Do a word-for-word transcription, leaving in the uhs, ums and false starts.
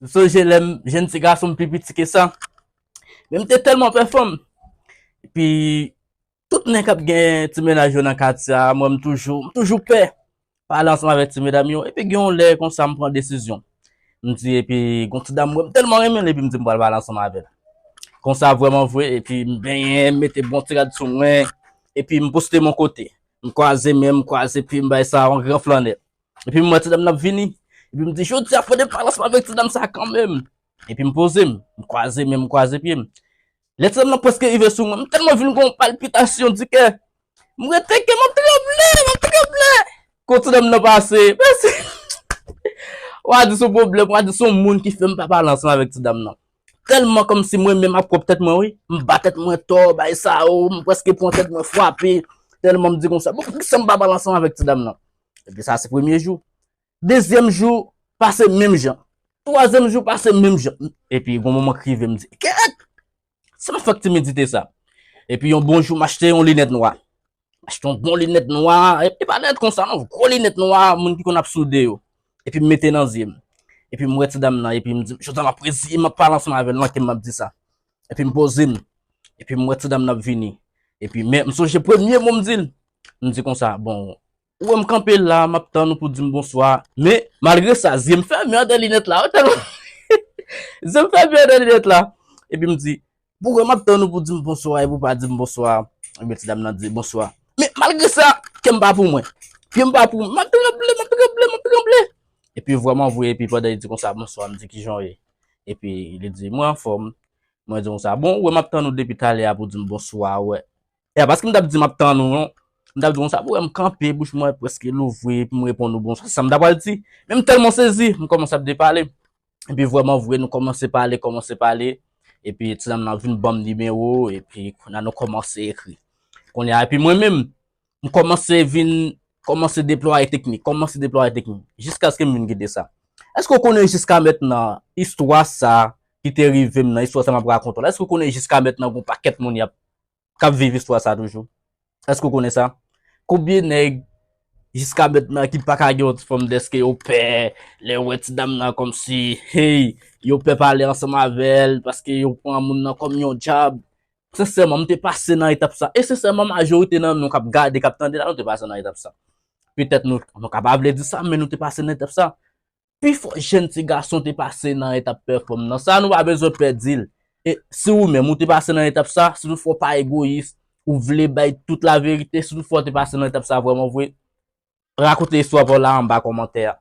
M sonje lè m jèn ti gason m pi piti ke sa. Men m te tèlman pè fanm. Epi, tout nèg k ap gen ti mennaj yo nan katye a, mwen m toujou, m toujou pè pale ansanm avèk ti medam yo. Epi gen yon lè konsa m pran desizyon. M di, epi gon ti dam mwen, m tèlman renmen l, epi m di m pral pale ansanm avè l. Konsa vrèman vre, epi m benyen, m mete bon ti rad sou mwen, epi m poste m yon kote. M kwaze men, m kwaze pye, m bay sa yon gran flannè. Epi m wè ti dam nan ap vini. Epi m di, jodi a fò m pale ansanm avèk ti dam sa kanmenm. Epi m poze m, m kwaze men, m kwaze pye m. Lè ti dam nan prèske rive sou mwen, m tèlman vin gon palpitasyon di kè. M rete ke m ap tranble, m ap tranble. Kou ti dam nan pase, pase. W a di se yon pwoblèm, w a di se yon moun ki fè m pa pale ansanm avèk ti dam nan. Tèlman kòmsi mwen menm ap pwòp tèt mwen, wi. M ba tèt mwen tò, bay sa yo, m prèske pran tèt mwen frape. Tèlman m di konsa, bon, poukisa m pa pale ansanm avèk ti dam nan? Epi sa se premye jou. Dezyèm jou, pase menm jan. Twazyèm jou, pase menm jan. Epi gon moman k rive, m di, kèt! Sa m fè ak timidite sa? Epi yon bon jou, m achte yon linèt nwa. M achte yon bon linèt nwa, e, e pa linèt konsa non, gwo linèt nwa, moun ki konn ap soude yo. Epi m mete nan zye m. Epi m wè ti dam nan, epi m di, jodi a m ap reziye, m ap pale ansanm avè l nan kè m, m ap di sa. Epi m poze m. Epi m wè ti dam nan ap vini. Epi men, m sonje premye mo m di l. M di konsa, bon, ou wè m kanpe la, m ap tann ou pou di m bonswa. Men, malgre sa, zye m fèmen andè linèt la, wi, tèlman. Zye m fèmen andè linèt la. Epi m di, pou wè m ap tann ou pou di m bonswa, epi ou pa di m bonswa. Ebyen, ti dam nan di bonswa. Men, malgre sa, kè m pa pou mwen. Pye m pa pou mwen. M ap tranble, m ap tranble, m ap tranble. Epi vrèman vre, epi pandan li di konsa, bonswa, m di, kijan w ye? Epi li di, mwen anfòm. Mwen di konsa, bon, ou wè m ap tann ou depi talè a pou di m bonswa, wè. E a, paske m t ap di m ap tann ou, non. M t ap di konsa, ou wè m kanpe, bouch mwen prèske louvri, pou m reponn ou bonswa. Se sa m ta pral di. Men m tèlman sezi, m kòmanse ap depale. Epi vrèman vre, nou kòmanse pale, kòmanse pale. Epi ti dam nan vin ban m nimewo, epi kounye a nou kòmanse ekri. Kounye a, epi mwen menm, m kòmanse vin, kòmanse deplwaye teknik, kòmanse deplwaye teknik, jiskaske m vin kite sa. Èske w konnen jiska mentnan, istwa sa ki te rive m nan, istwa sa m ap rakonte w la, èske w konnen jiska mentnan gon pakèt moun y ap, k ap viv istwa sa toujou? Èske w konnen sa? Konbyen nèg jiska mentnan ki pa ka gen yon ti fanm dèske yo pè, lè yo wè ti dam nan kòmsi, hey, yo pè pale ansanm avè l, paske yo pran moun nan kòm yon djab. Sensèman, m te pase nan etap sa. E sensèman, majorite nan nou k ap gade, k ap tande la, nou te pase nan etap sa. Petèt nou, nou ka pa vle di sa, men nou te pase nan etap sa. Pifò jèn ti gason te pase nan etap pè fanm nan. Sa nou pa bezwen pè di l. E si ou menm, ou te pase nan etap sa, si toutfwa w pa egoyis, ou vle bay tout laverite, si toutfwa w te pase nan etap sa vrèman vre, rakonte istwa pa w la anba kòmantè a.